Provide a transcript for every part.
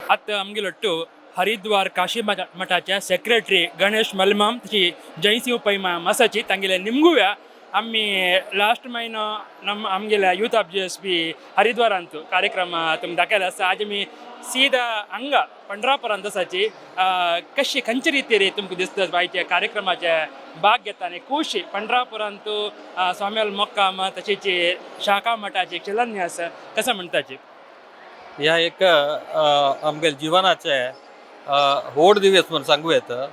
आतां आमगेलो हरिद्वार काशी मठाचे सेक्रेटरी गणेश मलमाम तशी जयसिंह पै माम आसाची तांगेले निमगुया. आमी लास्ट म्हयनो नम आमगेल्या यूथ ऑफ जीएसबी हरिद्वारांत कार्यक्रम तुमकां दाखयलो आसा. आज आमी सीधा हांगा पंढरापुरांत आसाची. कशी खंयचे रितीर तुमकां दिसता बायच्या कार्यक्रमाचे भाग घेता आनी खुशी पंढरापुरांत स्वाम्याल मोक्काम तशीच शाखा मठाचे शिलान्यास कसं म्हणताची? ह्या एक आमगेले जिवनाचे व्हड दिवस म्हूण सांगू येता.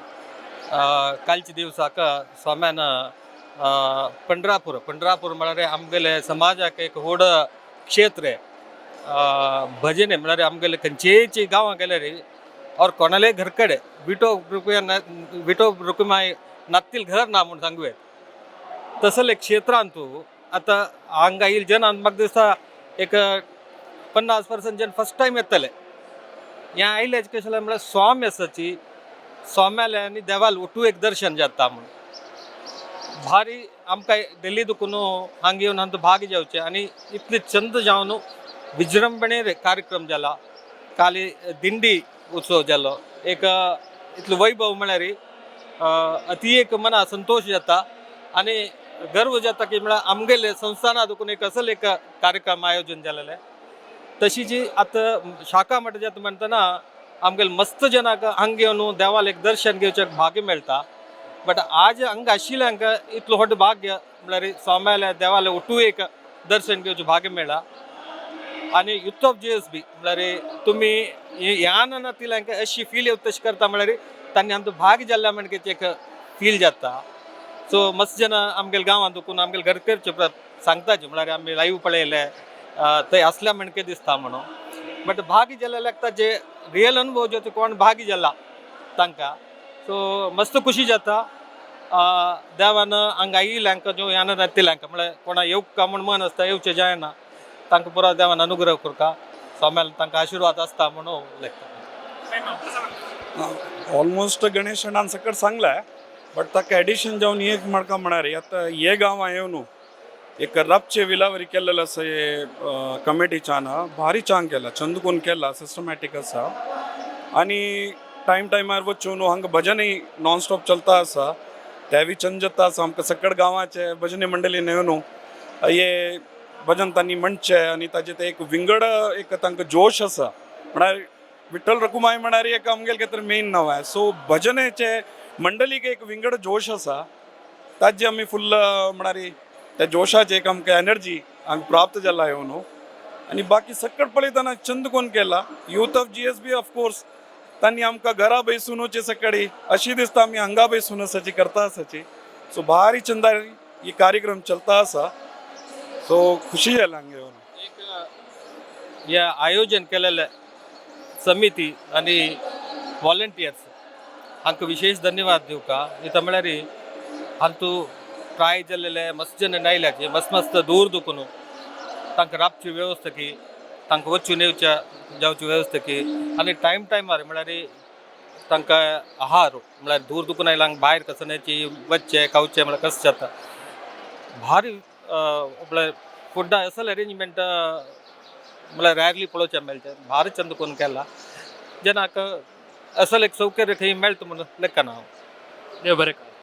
कालच्या दिवसाक स्वाम्यान पंढरापूर, पंढरापूर म्हळ्यार आमगेले समाजाक एक व्हड क्षेत्र. भजने म्हळ्यार आमगेले खंयचेय गांवां गेल्यार और कोणाले घर कडेन विठो रुपया, विठो रुकुमाय नातील घर ना म्हूण सांगू येत तसले क्षेत्रांतू. आतां हांगा येयल जनान म्हाका दिसता एक 50% जन फर्स्ट टायम येतले. ह्या आयले कशें म्हळ्यार स्वामी आसाची, स्वाम्याले आनी देवाल ओटू एक दर्शन जाता म्हूण भारी आमकां दिल्ली दुखून हांगा येवन हांगा भाग जावचें आनी इतले चंद जावन विजृंभणे कार्यक्रम जाला. काली दिंडी उत्सव जालो, एक इतलो वैभव म्हळ्यार अति एक मना संतोश जाता आनी गर्व जाता की म्हळ्यार आमगेले संस्थाना दुखून एक असल एक कार्यक्रम आयोजन जालेलें. तशी जी आतां शाखा मठ जाता म्हणटना आमगेले मस्त जनाक हांगा येवन देवाल एक दर्शन घेवचें भाग्य मेळटा. बट आज हांगा आशिल्ल्यांक इतलो व्हड भाग्य म्हळ्यार स्वाम्याल्या देवाले ओटू एक दर्शन घेवचें भाग्य मेळ्ळा. आनी युथ ऑफ जीएसबी म्हळ्यार तुमी ह्यान नातिल्यांक अशी फील येवता तशें करता म्हळ्यार तांणी आमचो भाग जाल्ल्या म्हणके एक फील जाता. सो मस्त जन आमगेले गांवांत दुखून आमगेले घर करचे सांगताचे म्हळ्यार आमी लायव्ह पळयले, थंय असल्या म्हणके दिसता म्हणून. बट भागी जाल्ल्याक ताजे रियल अनुभव जो कोण भागी जाला तांकां सो मस्त खुशी जाता. देवान हांगा आयिल्ल्यांक ज्यो ह्यान नातिल्ल्यांक म्हळ्यार कोणा येवंक म्हूण मन आसता, येवचें जायना, तांकां पुरो देवान अनुग्रह करता, स्वाम्याल तांकां आशिर्वाद आसता म्हणून लेखता. ऑलमोस्ट गणेश अण्णान सकट सांगलाय, बट ताका एडिशन जावन एक म्हाका म्हळ्यार आतां हे गांवां येवन एक रपचे विलावरी केल्लेलं आसा. हे कमिटीच्यान भारी चांग केला, चंद कोण केला, सिस्टमॅटीक आसा आनी टायम टायमार वचून हांगा भजनय नॉन स्टॉप चलता आसा, तेंवूय चंद जाता आसा. आमकां सकट गांवाचे भजनी मंडळीन येवन हे भजन तांणी म्हणचें आनी ताजे ते एक विंगड एक तांकां जोश आसा. म्हळ्यार विठ्ठल रखुमाई म्हळ्यार एक आमगेले कितें मेन नांव आहे. सो भजनेचे मंडळीक एक विंगड जोश आसा, ताजे आमी फुल्ल म्हळ्यार त्या जोशाचे एक आमकां एनर्जी हांगा प्राप्त जाला येवन. आनी बाकी सकट पळयतना चंद कोण केला यूथ ऑफ जीएसबी, ऑफकोर्स तांणी आमकां घरा बैसूनचे सकाळी अशी दिसता आमी हांगा बैसून आसाची करता आसाची. सो भारी चंदारी ही कार्यक्रम चलता आसा. सो खुशी जाला हांगा येवन. एक या आयोजन केलेले समिती आनी वॉलंटियर्स हांकां विशेश धन्यवाद दिवका. इतां म्हळ्यार हांतू ट्राय जाल्लेले मस्त जन आयल्याचे मस्त मस्त दूर दुखून, तांकां राबची व्यवस्था की, तांकां वचून येवच्या जावची व्यवस्था की आनी टायम टायमार म्हळ्यार तांकां आहार. म्हळ्यार दूर दुखून आयला, हांगा भायर कसण्याची वचचें खावचें म्हळ्यार कशें जाता. भारी म्हळ्यार फुडा असल अरेंजमेंट म्हळ्यार रॅरली पळोवचें मेळचें. भारी चंद कोन्न केला, जेन्ना असल एक सौकर्य खंय मेळटा म्हणून लेखना हांव. देव बरें कर.